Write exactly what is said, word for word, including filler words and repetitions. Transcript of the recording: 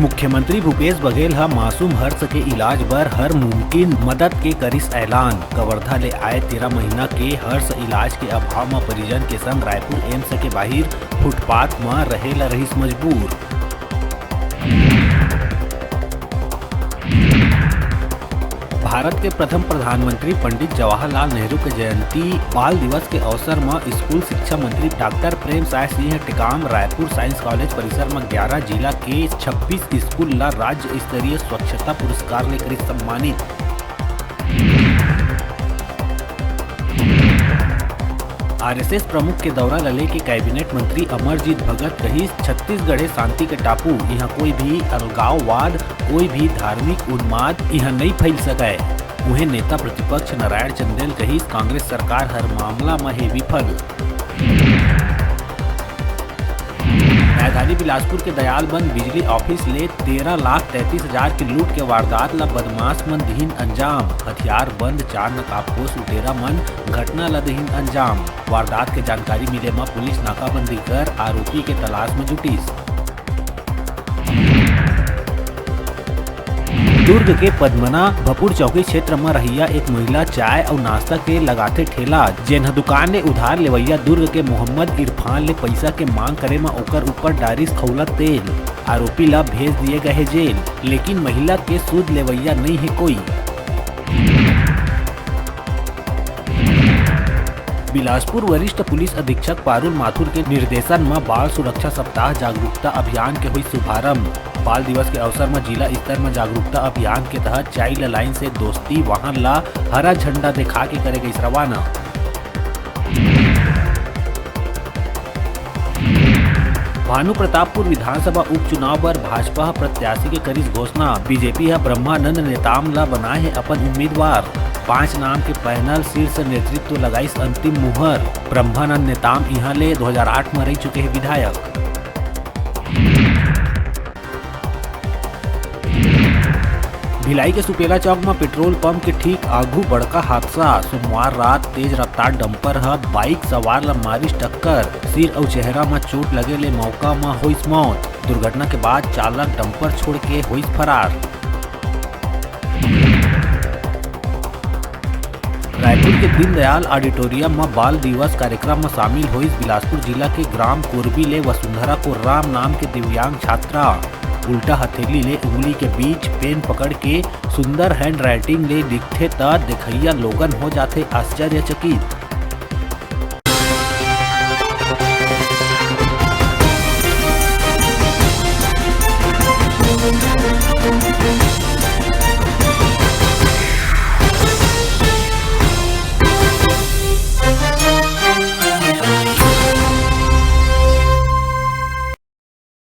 मुख्यमंत्री भूपेश बघेल ह मासूम हर्ष के इलाज बर हर मुमकिन मदद के करिस ऐलान। कवर्धा ले आए तेरह महीना के हर्ष इलाज के अभाव म परिजन के संग रायपुर एम्स के बाहिर फुटपाथ म रहे ला रहिस मजबूर। भारत के प्रथम प्रधानमंत्री पंडित जवाहरलाल नेहरू के जयंती बाल दिवस के अवसर म स्कूल शिक्षा मंत्री डॉक्टर प्रेम साय सिंह टेकाम रायपुर साइंस कॉलेज परिसर म ग्यारह जिला के छब्बीस स्कूल ला राज्य स्तरीय स्वच्छता पुरस्कार ले करिस सम्मानित। आरएसएस प्रमुख के दौरा ल लेके कैबिनेट मंत्री अमरजीत भगत कहिस, छत्तीसगढ़ हे शांति के टापू, इहां कोई भी अलगाववाद, कोई भी धार्मिक उन्माद इहां नइ फैल सकय। उहें, नेता प्रतिपक्ष नारायण चंदेल कहिस, कांग्रेस सरकार हर मामला म हे विफल। राजधानी बिलासपुर के दयालबंद बिजली ऑफिस ले तेरह लाख तैंतीस हजार के लूट के वारदात ल बदमाश मन दिहिन अंजाम। हथियार बंद चार नकाबपोश लुटेरा मन घटना ल दिहिन अंजाम। वारदात के जानकारी मिले म पुलिस नाकाबंदी कर आरोपी के तलाश म जुटिस। दुर्ग के पद्मना भपुर चौकी क्षेत्र म रहइया एक महिला चाय अउ नाश्ता के लगाथे ठेला, जेन ह दुकान ले उधार लेवइया दुर्ग के मोहम्मद इरफान ले पइसा के मांग करे म ओकर ऊपर डारिस खउला तेल। आरोपी ल भेज दिए गए हे जेल, लेकिन महिला के सूद लेवइया नइ हे कोई। बिलासपुर वरिष्ठ पुलिस अधीक्षक पारुल माथुर के निर्देशन म बाल सुरक्षा सप्ताह जागरूकता अभियान के होइस शुभारंभ। बाल दिवस के अवसर म जिला स्तर म जागरूकता अभियान के तहत चाइल्ड लाइन से दोस्ती वाहन ला हरा झंडा देखा के करे गइस रवाना। भानु प्रतापपुर विधानसभा उपचुनाव बर भाजपा ह प्रत्याशी के करिस घोषणा। बीजेपी ह ब्रह्मानंद नेताम ल बनाए हे अपन उम्मीदवार। पांच नाम के पैनल शीर्ष नेतृत्व लगाइस अंतिम मुहर। ब्रह्मानंद नेताम इहां ले दो हज़ार आठ म रह चुके हे विधायक। भिलाई के सुपेला चौक म पेट्रोल पंप के ठीक आगू बड़का हादसा। सोमवार रात तेज रफ्तार डंपर ह बाइक सवार ल मारिस टक्कर। सिर अउ चेहरा म चोट लगे ले मौका म होइस मौत। दुर्घटना के बाद चालक डंपर छोड़ के होइस फरार। रायपुर के दीनदयाल ऑडिटोरियम म बाल दिवस कार्यक्रम म शामिल होइस बिलासपुर जिला के ग्राम कोरबी ले वसुंधरा कोर्राम नाम के दिव्यांग छात्रा। उल्टा हथेली ले उंगली के बीच पेन पकड़ के सुंदर हैंडराइटिंग ले लिखथे त देखइया लोगन हो जाथे आश्चर्यचकित।